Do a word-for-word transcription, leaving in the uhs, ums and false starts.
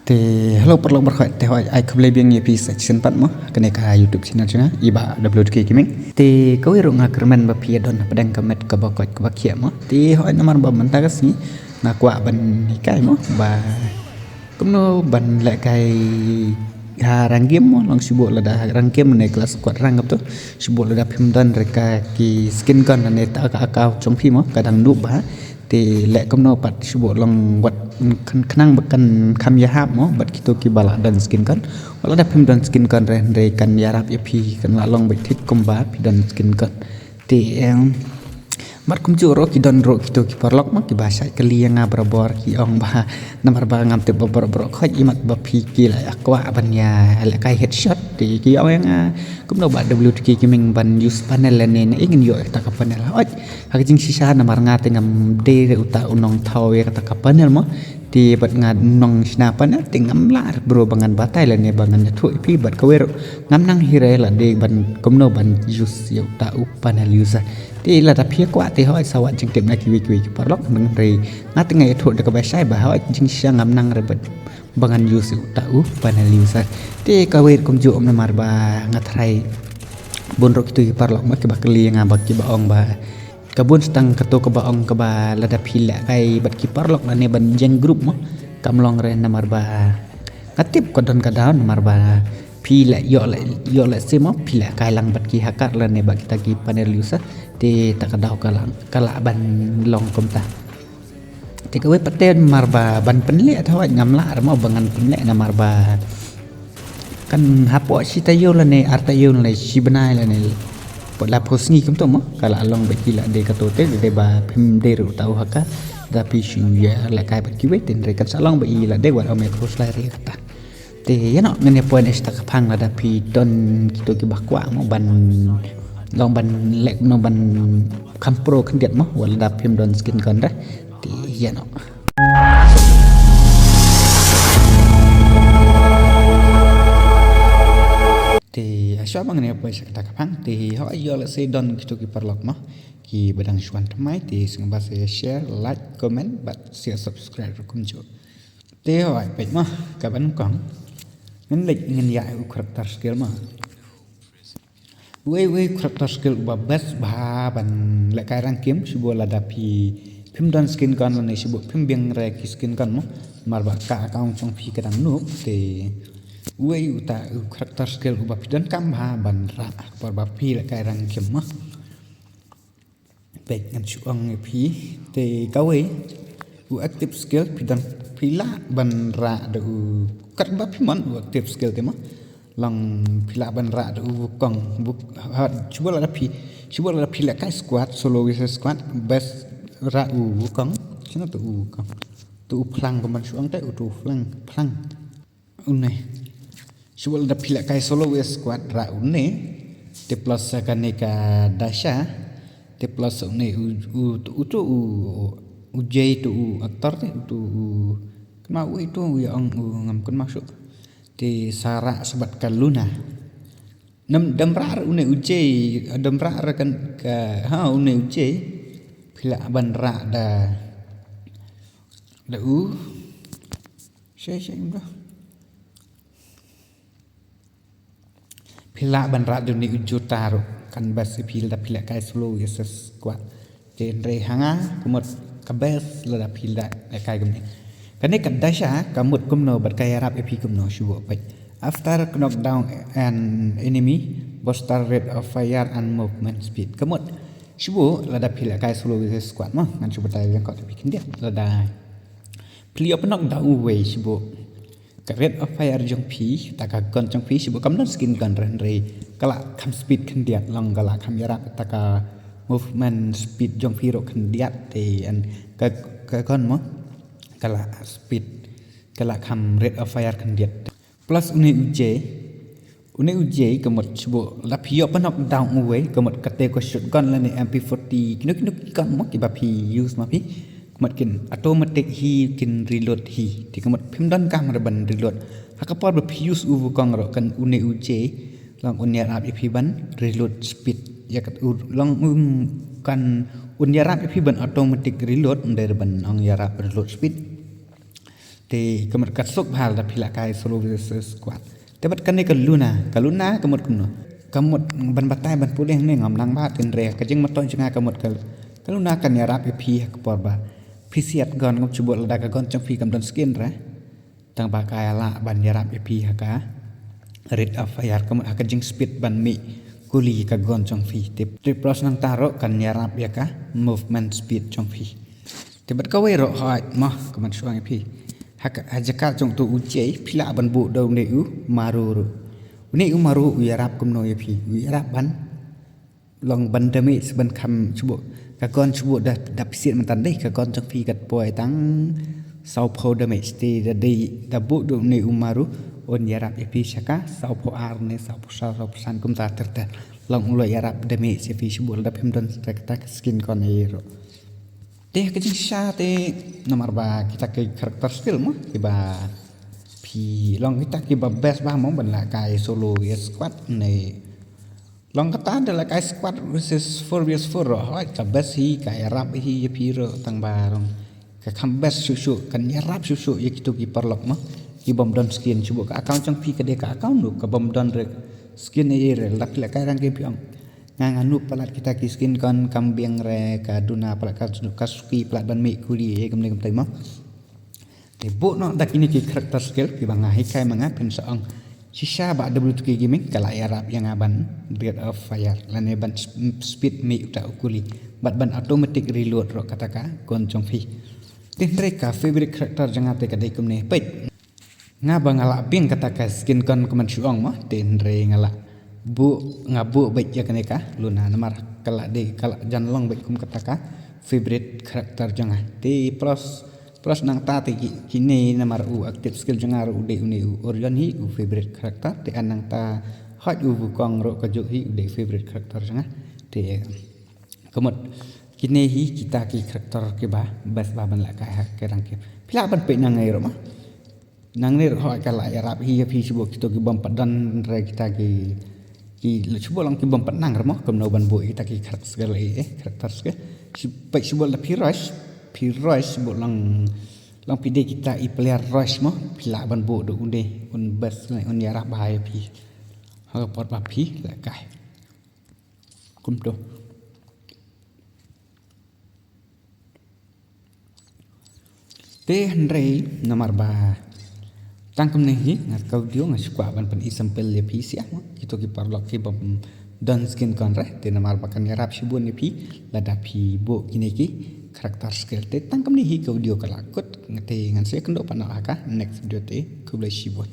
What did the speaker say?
Te hello paralok baroh, te hoi ai khublei biang ïa phi sa shisien pat mo, kane ka YouTube channel jong nga i Bah W T K Gaming. Te kawei ruh nga kyrmen ba phi ïa don hapdeng ka met kaba koit kaba khiah mo. Te hoi namar ba mynta ka sngi nga kwah ban hikai mo ba kumno ban lehkai ha rank game mo, long shu buh lada ha rank game ne ka la squad rank kumto, shu buh lada phim don re ka ki skin gun ne ta ka account jong phi mo ka dang noob bha. Te leh kumno pat shu buh long wat khnang ba kan kham ïahap mo bad kito kiba la don skin gun. Wat lada phim don skin gun re hynrei kan ïarap ïa phi, kan la long beit thik kumba phi don skin gun. Te em, bad kumjuh ruh ki don ruh kito ki paralok mo kiba shait kylli ïa nga barabor, ki ong ba namar ba ngam tip ba baroh baroh khoit, imat ba phi ki la kwah ban ïa lehkai headshot. Te ki ong ïa nga kumno Bah W T K Gaming ban use panel lane na ïa ngin ïoh ïa kata ka panel. Hoi ha ka jingshisha namar nga te ngam dei re uta u nongthaw ïa kata ka panel mo. Te bad nga nongshna panel te ngam lah re bro ba ngan batai lane ba ngan ïathuh ïa phi, bad kawei ruh ngam nang hi re la dei ban kumno ban use ïa uta u panel user. Te lada phi kwah te hoi sa wad jingtip na kiwei kiwei ki paralok, hynrei nga te nga ïathuh da kaba shai ba hoi jingshisha ngam nang re bad ba ngan use ïa uta u panel user. Te kawei ruh kumjuh namar ba nga tharai bun ruh kito ki paralok mo kiba kylli ïa nga ba kiba ong ba ka bun tang kato kaba ong kaba lada phi lehkai bad ki paralok lane ban jeng group mo kam long re namar ba nga tip ka don ka daw namar ba phi leh ïoh leh ïoh lehse mo phi lehkai lang bad ki hacker lane bad kita ki panel user, te ta ka daw ka lah ka lah ban long kumta. Te kawei pat te namar ba ban pynleh ta hoi ngam lah re mo ba ngan pynleh namar ba kan hapoh shi taïew lane ar taïew lane shi bnai lane pat la phew sngi kumto mo ka la long ba ki la dei kato te dei ba phim dei ruh uta u hacker. Da phi shu ïa lehkai bad kiwei te hynrei kan sa long ba i la dei wat ong ïa ka phew slai re kata. Te ïa no ngin ïa poi na ita ka phang lada phi don kito kiba kwah mo ban long ban leh kumno ban kham pro khyndiat mo wat lada phim don skin gun re. Te ïa no. Te asha ba ngin ïa poi sha kata ka phang te hoi ïoh lehse don kito ki paralok mo kiba dang shu wan thymmai te sngewbha sa share, like, comment bad sa subscribe ruh kumjuh. Te hoi peit mo kaba nyngkong ngin leit ngin ïa u character skill mo. Uwei uwei u character skill uba best bha ban lehkai rank game shu buh lada phi phim don skin gun lane shu buh phim biang re ki skin gun mo. Namar ba ka account jong phi ka dang noob te uwei uta u character skill uba phi donkam bha ban rah ha ka por ba phi lehkai rank game mo. Peit ngan shu ong ïa phi te kawei u active skill phi don phi lah ban rah da u katba phi mon u active skill te mo. Long phi lah ban rah da u wukong wuk ha shu buh lada phi shu buh lada phi lehkai squad solo versus squad best rah u wukong. Shano tu u wukong tu u phlang kumban shu ong te u tu u phlang phlang. Une shu buh lada phi lehkai solo versus squad rah une. Te plus sa kane ka Dasha te plus sa une u u u tu u u Jay tu u actor te u tu u kynmaw u tu u ïa ong u ngam kynmaw shuh. Te sa rah sa bad ka Luna. Nam dam rah une u Jay dam rah kan ka ha une u Jay phi lah ban rah da da u. Shai shai bro. Phi lah ban rah da une u Jotaro kan best phi lada phi lehkai solo versus squad. Te hynrei ha nga ka mut ka best lada phi lehkai kumne. Kane ka Dasha ka mut kumno bad ka ïarap ïa phi kumno shu buh peit. After knock down an enemy, booster rate of fire and movement speed. Ka mut shu buh lada phi lehkai solo versus squad mo ngan shu batai lyngkot ïa phi khyndiat lada phi ïoh knock down uwei shu buh ka rate of fire jong phi ta ka gun jong phi shu buh kam don skin gun re hynrei ka la kham speed khyndiat long ka la kham ïarap ta ka movement speed jong phi ruh khyndiat te an ka ka gun mo ka la speed ka la kham rate of fire khyndiat. Plus une u Jay une u Jay ka mut shu buh la phi ïoh ban knock down uwei ka mut kate ka shotgun lane M P forty kino kino ki gun mo kiba phi use ma phi. Ka mut kin automatic hi kin reload hi te ka mut phim donkam re ban reload. Ha ka por ba phi use u wukong ruh kan une u Jay long un ïarap ïa phi ban reload speed ïa kat u long um kan un ïarap ïa phi ban automatic reload ym dei re ban ong ïarap reload speed. Te ka mut ka suk bha lada phi lah kai solo versus squad. Te bad kane ka Luna, ka Luna ka mut kumno? Ka mut ban batai ban pule ne ngam nang ba, hynrei ka jingmyntoi jong nga ka mut ka, ka Luna kan ïarap ïa phi ha ka por ba phi siat gun, ngam shu bud lada ka gun jong phi kam don skin re. Tang ba ka ïa lah ban ïarap ïa phi ha ka Rate of Fire, ka mut ha ka jingspeed ban mih kuli ka gun jong phi. Te, te plus nangta ruh kan ïarap ïa ka movement speed jong phi. Te bad kawei ruh hooid mo, ka mut shu ong ïa phi, ha ka, ha jaka jong uto u Jay phi lah ban buh da une u Maru ruh. Une u Maru u ïarap kumno ïa phi? U ïarap ban long ban damage ban kham shu buh ka gun, shu buh da, da phi siat mynta dei ka gun jong phi kat poi tang sawphew damage. Te da dei da buh da une u Maru un ïarap ïa phi sha ka sawphew ar ne sawphew saw, sawphew san kumta ter ter. Long u la ïarap damage ïa phi shu buh lada phim don kata ka skin gun ei ruh. Te ka jingshisha te namar ba kita ki character skill mo kiba phi long kita kiba best bha mo ban lah kai solo ïa squad ne. Long kata da lah kai squad versus four versus four ruh hooid ka best hi, ka ïarap hi ïa phi ruh tang ba long ka kham best shuh shuh, kan ïarap shuh shuh ïa kito ki paralok mo kibym don skin. Shu buh ka account jong phi ka dei ka account ruh kabym don re skin ei re, lada phi lah kai rank phi ong nga nga noob palat kita ki skin gun kam biang re, ka Luna palat, ka, ka Suki palat ban mih kuli ei kumne kumtai mo. Te buh noh da kine ki character skill kiba nga hikai ma nga, phin sa ong shisha ba W two K Gaming ka la ïarap ïa nga ban Rate of Fire lane ban sp-, speed mih uta u kuli bad ban automatic reload ruh kata ka gun jong phi. Te hynrei ka favorite character jong nga te ka dei kumne peit. Nga ba nga lah biang kata ka skin gun ka mut shu ong mo, te hynrei nga lah buh, nga buh beit ïa kane ka Luna namar ka lah dei, ka lah jan long beit kum kata ka favorite character jong nga. Te plus, plus nangta te ki, kine namar u active skill jong nga ruh u dei une u Orion hi u favorite character, te nangta hooid u Wukong ruh kajuh hi u dei favorite character jong nga. Te ka mut kine hi kita ki character kiba best bha ban lah kai ha ka rank. Phi lah ban peit nangne ruh mo. Nangne ruh hooid ka la ïarap hi ïa phi shu buh kito kibym pat don re kita ki, ki shu buh long kibym pat nang re mo kumno ban buh kita ki character skill ei, eh, character skill. Shu, peit shu buh la phi rush, phi rush shu buh long, long phi dei kita i player rush mo, phi lah ban buh da une un best ne un ïarap bha ïa phi ha ka por ba phi lah kai. Kumto. Te hynrei namar ba tang kumne hi nga ka audio nga shu kwah ban pyn-i sample ïa phi sha mo kito ki paralok kibym don skin gun re. Te namar ba kan ïarap shibun ïa phi lada phi buh kine ki character skill. Te tang kumne hi ka audio ka la kut, te ngan sa ïakynduh pat noh ha ka next video te. Khublei shibun.